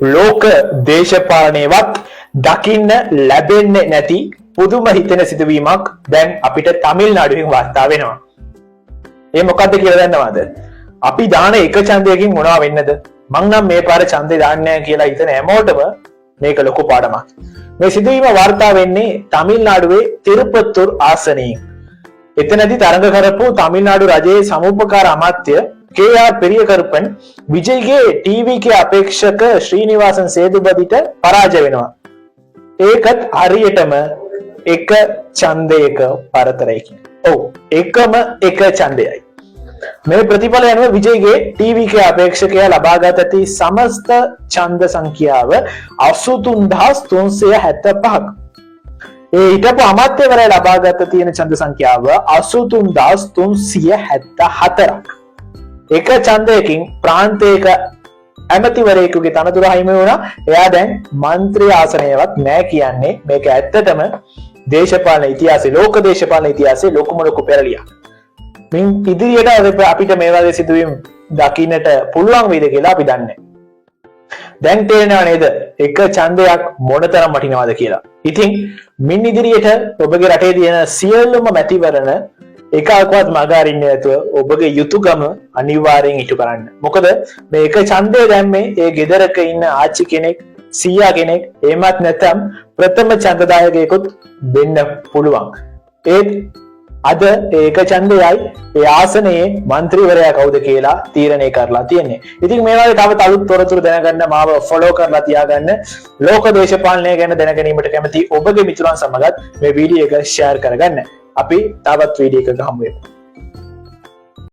ලෝක දේශපාලනයවත් දකින්න ලැබෙන්නේ නැති පුදුම හිතෙන සිදුවීමක් දැන් අපිට තමිල්නාඩුවෙන් වාර්තා වෙනවා. ඒ මොකද්ද කියලා දන්නවද? අපි දාන එක ඡන්දයකින් මොනවා වෙන්නද? මං නම් මේ පාර ඡන්දේ දාන්නේ නැහැ කියලා හිතන හැමෝටම මේක ලොකු පාඩමක්. මේ සිදුවීම වාර්තා වෙන්නේ තමිල්නාඩුවේ තිරුපත්තූර් ආසනයෙන්. එතනදී තරඟ කරපු තමිල්නාඩු රජයේ සමුපකාර අමාත්‍ය කේ.ආර්. පෙරියකරුපන් විජයිගේ ටීවීකේ අපේක්ෂක ශ්‍රීනිවාසන් සේදුපතිට පරාජය වෙනවා. ඒකත් හරියටම එක ඡන්දයක පරතරයකින්. ඔව්, එකම එක ඡන්දයයි. මේ ප්‍රතිඵලය අනුව විජයිගේ ටීවීකේ අපේක්ෂකයා ලබාගත ඇති සමස්ත ඡන්ද සංඛ්‍යාව 83,375ක්. ඒ හිටපු අමාත්‍යවරයා ලබාගත තියෙන ඡන්ද සංඛ්‍යාව 83,374ක්. එක ඡන්දයකින් ප්‍රාන්තයක ඇමතිවරයෙකුගේ තනතුර හිමි වුණා. එයා දැන් මන්ත්‍රී ආසනයවත් නෑ. කියන්නේ මේක ඇත්තටම දේශපාලන ඉතිහාසයේ, ලෝක දේශපාලන ඉතිහාසයේ ලොකුම ලොකු පෙරලියක්. මින් ඉදිරියට අපිට මේ වගේ සිදුවීම් දකින්නට පුළුවන් වෙයිද කියලා අපි දන්නේ. දැන් තේරෙනව නේද එක ඡන්දයක් මොනතරම් වටිනවද කියලා? ඉතින් මින් ඉදිරියට ඔබගේ රටේ තියෙන සියලුම මැතිවරණ එකක්වත් මග අරින්නේ නැතුව ඔබගේ යුතුයකම අනිවාර්යෙන් ඉටු කරන්න. මොකද මේ එක ඡන්දය දැම්මේ ඒ ගෙදරක ඉන්න ආච්චි කෙනෙක්, සීයා කෙනෙක්, එහෙමත් නැත්නම් ප්‍රථම ඡන්දදායකයෙකුත් වෙන්න පුළුවන්. ඒත් අද ඒක ඡන්දයයි ඒ ආසනයේ මන්ත්‍රීවරයා කවුද කියලා තීරණය කරලා තියෙන්නේ. ඉතින් මේ වගේ තවත් අලුත් තොරතුරු දැනගන්න මාව ෆලෝ කරලා තියාගන්න. ලෝක දේශපාලනය ගැන දැනගැනීමට කැමති ඔබගේ මිතුරන් සමගත් මේ වීඩියෝ එක ෂෙයාර් කරගන්න. අපි තවත් වීඩියෝ එකක හමු වෙමු.